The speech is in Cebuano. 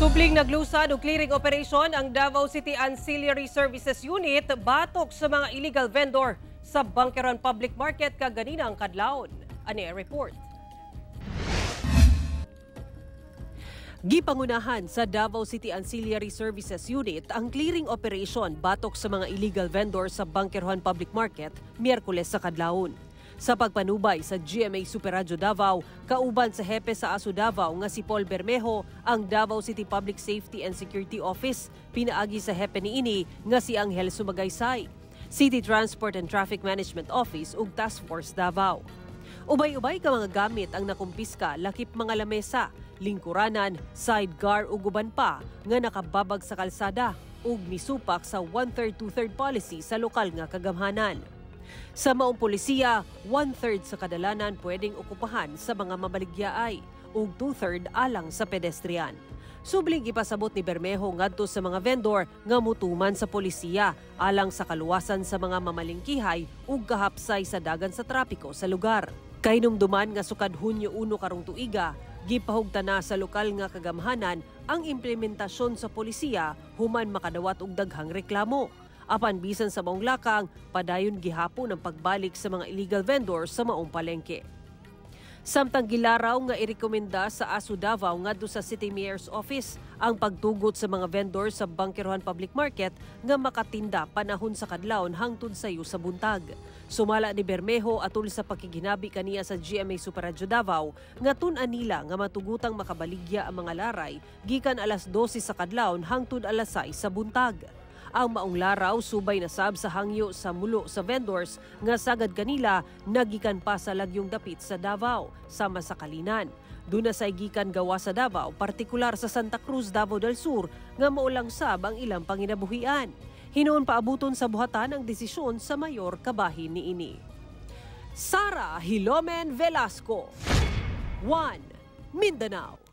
Subling naglusad og clearing operation ang Davao City Ancillary Services Unit batok sa mga illegal vendor sa Bangkerohan Public Market kaganinang kadlawon. Ani report. Gipangunahan sa Davao City Ancillary Services Unit ang clearing operation batok sa mga illegal vendor sa Bangkerohan Public Market Miyerkules sa kadlawon. Sa pagpanubay sa GMA Super Radyo Davao, kauban sa hepe sa ASO Davao nga si Paul Bermejo, ang Davao City Public Safety and Security Office, pinaagi sa hepe niini nga si Angel Sumagaysay, City Transport and Traffic Management Office ug Task Force Davao. Ubay-ubay ka mga gamit ang nakumpiska lakip mga lamesa, lingkuranan, sidecar ug uban pa nga nakababag sa kalsada ug misupak sa one-third two-third policy sa lokal nga kagamhanan. Sa maong polisiya, one-third sa kadalanan pwedeng okupahan sa mga mabaligyaay ug two-third alang sa pedestrian. Subling ipasabot ni Bermejo ngadto sa mga vendor nga mutuman sa polisiya alang sa kaluwasan sa mga mamalingkihay ug kahapsay sa dagan sa trapiko sa lugar. Kahinumduman nga sukad Hunyo 1 karong tuiga, gipahugtan na sa lokal nga kagamhanan ang implementasyon sa polisiya human makadawat og daghang reklamo. Apan bisan sa maong lakang, padayon gihapon ang pagbalik sa mga illegal vendors sa maong palengke. Samtang gilaraw nga irekomenda sa ASO Davao ngadto sa City Mayor's Office ang pagtugot sa mga vendor sa Bangkerohan Public Market nga makatinda panahon sa kadlawon hangtod sayo sa buntag. Sumala ni Bermejo atul sa pakiginabi kaniya sa GMA Super Radyo Davao nga tun-an nila nga matugutang makabaligya ang mga laray gikan alas 12 sa kadlawon hangtod alas 6 sa buntag. Ang maong laraw subay na sab sa hangyo sa mulo sa vendors nga sagad kanila nagikan pa sa lagyong dapit sa Davao sama sa Kalinan. Duna sa gikan gawa sa Davao, partikular sa Santa Cruz, Davao del Sur, nga maulang sab ang ilang panginabuhian. Hinuon paabuton sa buhatan ang desisyon sa mayor kabahin niini. Sara Hilomen Velasco, 1 Mindanao.